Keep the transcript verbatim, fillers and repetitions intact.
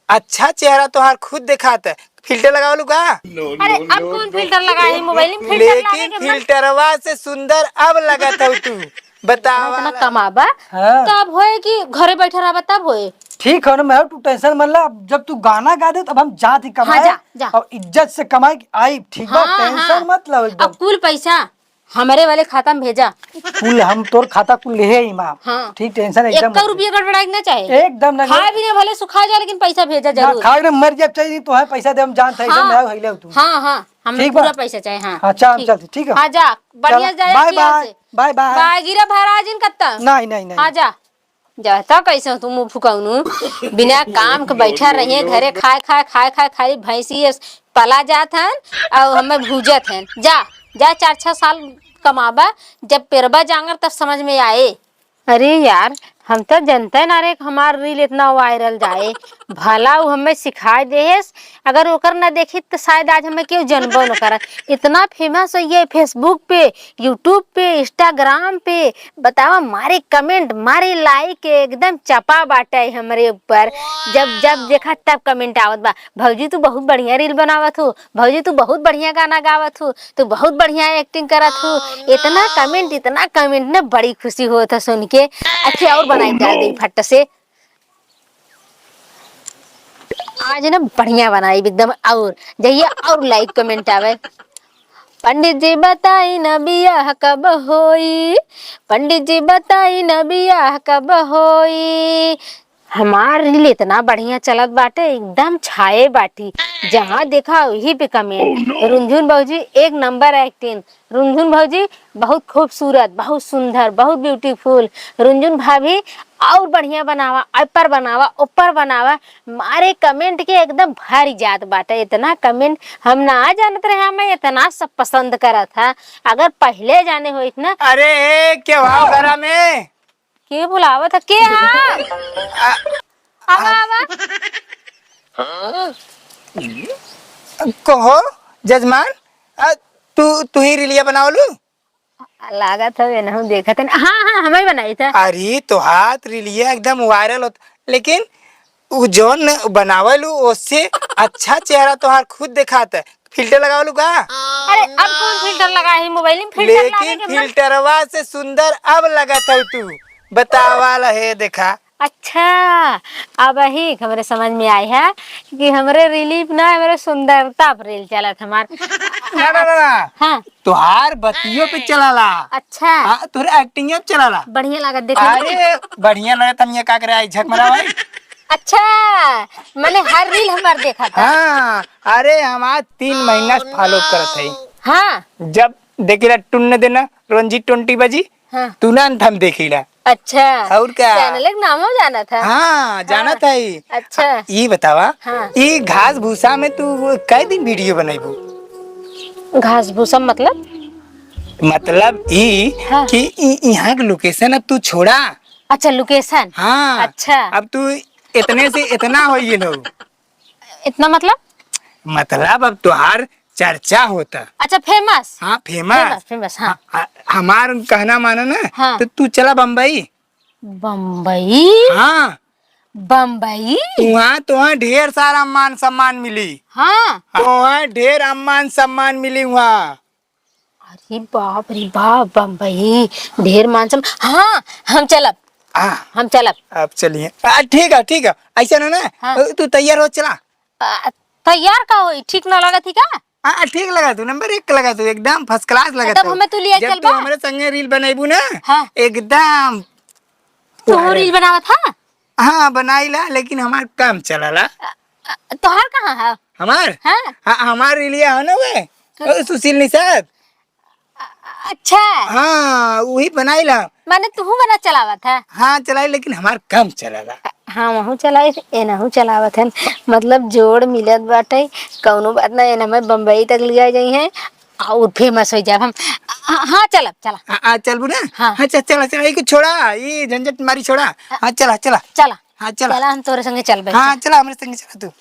अच्छा चेहरा तोहार खुद देखात है, filter लगावलू का? अरे, अब कौन filter लगाई है? मोबाइल में filter लेकिन लगावे के मन। फिल्टरवा से सुंदर अब लगत हो तू। बतावा इतना ला। कमाबा, हाँ। तब होए कि घरे बैठा रहबा तब होए। ठीक है ना, मैं तू tension मत ला। अब जब तू गाना गा दे, तब हम जात ही हाँ, कमाए जा, जा। और इज्जत से कमाए कि आई, ठीक बा? हाँ, tension हाँ। मत ला एकदम। अब कुल पैसा हमरे वाले खाता में भेजा। कुल हम तोर खाता कुल लेहे ही माँ। हाँ। ठीक, tension एकदम एक मत ले। रुपया गड़बड़ाए के ना चाहे। एकदम ना। खाए भी ना भले सुखा जाए, लेकिन पैसा भेजा ना, जरूर। खाए ना मर जाए, चाहे तो है पैसा दे, हम जानते हैं, हाँ। एकदम ना भइले तू। हाँ, हाँ, हमें ठीक बा? पूरा पैसा चाहे, हाँ। अच्छा, हम ठीक। चलते, ठीक है? हाँ, जा, बढ़िया चल, जाए, bye, ख्याल bye, से। Bye, bye। बाय, गिरा भरा जिन कत्ता। नहीं, नहीं, नहीं। हाँ, जा। जाता कैसे तू मुंह फुकौनू? बिना काम के बैठा रहिए घरे, खाए, खाए, खाए, खाए, खाली भैंसी पला जात हन और हमें भूजत हन। जा, जा, चार छह साल कमाबा, जब पेरबा जांगर तब समझ में आए। अरे यार, हम तो जनते ना रहे कि हमार reel इतना viral जाए। भला उ हमें सिखाए देहेस, अगर ओकर ना देखित तो शायद आज हमें केहू जनबो न करत। इतना famous होइए Facebook पे, YouTube पे, Instagram पे, बतावा, मारे comment, मारे like, एकदम चपा बाटे हमरे ऊपर। जब, जब देखा तब comment आवत बा, "भौजी तू बहुत बढ़िया reel बनावत हो, भौजी तू बहुत बढ़िया गाना गावत हो, तू बहुत बढ़िया acting करत हो।" इतना comment, इतना comment ना, बड़ी खुशी होत है सुन के। अच्छा, और बनाई डाल दे फट से। आज ना बढ़िया बनाई एकदम, और जइया और like comment आवे। पंडित जी बताई ना बियाह कब होई, पंडित जी बताई ना बियाह कब होई। हमार reel इतना बढ़िया चलत बाटे, एकदम छाए बाटी, जहाँ देखा वही पे comment। रुनझुन भौजी एक number acting, रुनझुन भौजी बहुत खूबसूरत, बहुत सुंदर, बहुत beautiful। रुनझुन भाभी और बढ़िया बनावा, ऊपर बनावा, ऊपर बनावा। मारे comment के एकदम भर जात बाटे। इतना comment हम ना जानत रहे, हमें इतना सब पसंद करत है। अगर पहले जाने होइत ना। अरे, के भाव घरा में? के बुलावत है? के हा? आ, आवा, आ, आवा। कहो, जजमान, आ, तू, तू ही रीलिया बनावलू? लागत हवे, एनहू देखत हन। हाँ, हाँ, हमही बनाई था। अरे, तोहार रीलिया एकदम viral होत, लेकिन उ जौन बनावलू, ओसे अच्छा चेहरा तोहार खुद देखात है। Filter लगावलू का? अरे, अब कौन filter लगा है? मोबाइल में filter लेकिन लागे के मन। फिल्टरवा से सुंदर अब लगत हौ तू। बतावा ला हे देखा। अच्छा, अब ही हमरे समझ में आई है कि हमरे रील पे ना, हमरे सुंदरता पर रील चलत हमार। ना, ना, ना, ना। हाँ। तोहार बतियो पे चलाला। अच्छा। हाँ, तोहरे acting पे चलाला। बढ़िया लागत देखे में। अरे, बढ़िया लागत, हम ये का करे आई झक मरा भाई। अच्छा, माने हर रील हमार देखा था। हाँ, अरे हमार तीन महीना से follow करत है। हाँ। जब देखिला टुन्न देना, रंजीत ट्वेंटी बजी, हाँ। तुरंत हम देखिला। अच्छा। और का? Channel के नामो जानत है। हाँ, जानत है। अच्छा। ई बतावा, हाँ। ई घास भूसा में तू कै दिन video बनैबू? घास भूसा मतलब? मतलब ई हाँ। कि ई, यहाँ के location अब तू छोड़ा। अच्छा, location। हाँ। अच्छा। अब तू इतने से इतना होइ गेलू। इतना मतलब? मतलब अब तोहार चर्चा होता। अच्छा, famous। हाँ, famous। Famous, famous, हाँ। हाँ, हाँ, हमार कहना मानो ना, हाँ। तो तू चला बम्बई। बम्बई? हाँ। बम्बई? वहाँ तोहार ढेर सारा मान सम्मान मिली। हाँ। तोहार ढेर मान सम्मान मिली वहाँ। अरे बाप रे बाप, बम्बई, ढेर मान सम्मान। हाँ, हम चलब। हाँ। हम चलब। अब चलिए। आ, ठीक है, ठीक है। ऐसा ना, ना, हाँ। तू तैयार हो, चला। आ, तैयार का होई? ठीक ना लागत ही का? हाँ, ठीक लगा तू, number एक लगा तू, एकदम first class लगा तब तू। हमें तू लिया जब चल तू बा। हमरे संगे रील बनैबू ना, हाँ। एकदम तू viral। रील बनावत हा? हाँ, बनाई ला, लेकिन हमार काम चलाला। अ, अ, तोहार कहाँ है? हमार? हाँ। हाँ, हमार रीलिया है ना वे, हाँ। ओ, सुशील निषाद। अ-, अच्छा। हाँ, वही बनाई ला। माने तू बना चलावत है? हाँ, चलाई, लेकिन हमार काम चलाला। हाँ, वहू चलाई, एनहू चलावत है। मतलब जोड़ मिलत बाटे, कौनो बात ना, एन हमें बम्बई तक लिया जाई है और famous हो जाब हम। हाँ, हाँ, चलब, चला। आ, आ, चलबू ना? हाँ। हाँ, चल, चला, चला, ई कुछ छोड़ा, ई झंझट मारी छोड़ा। हाँ, चला, चला। चला। हाँ, चला। चला, हम तोरे संगे चलबे। हाँ, चला, हमरे संगे चला तू।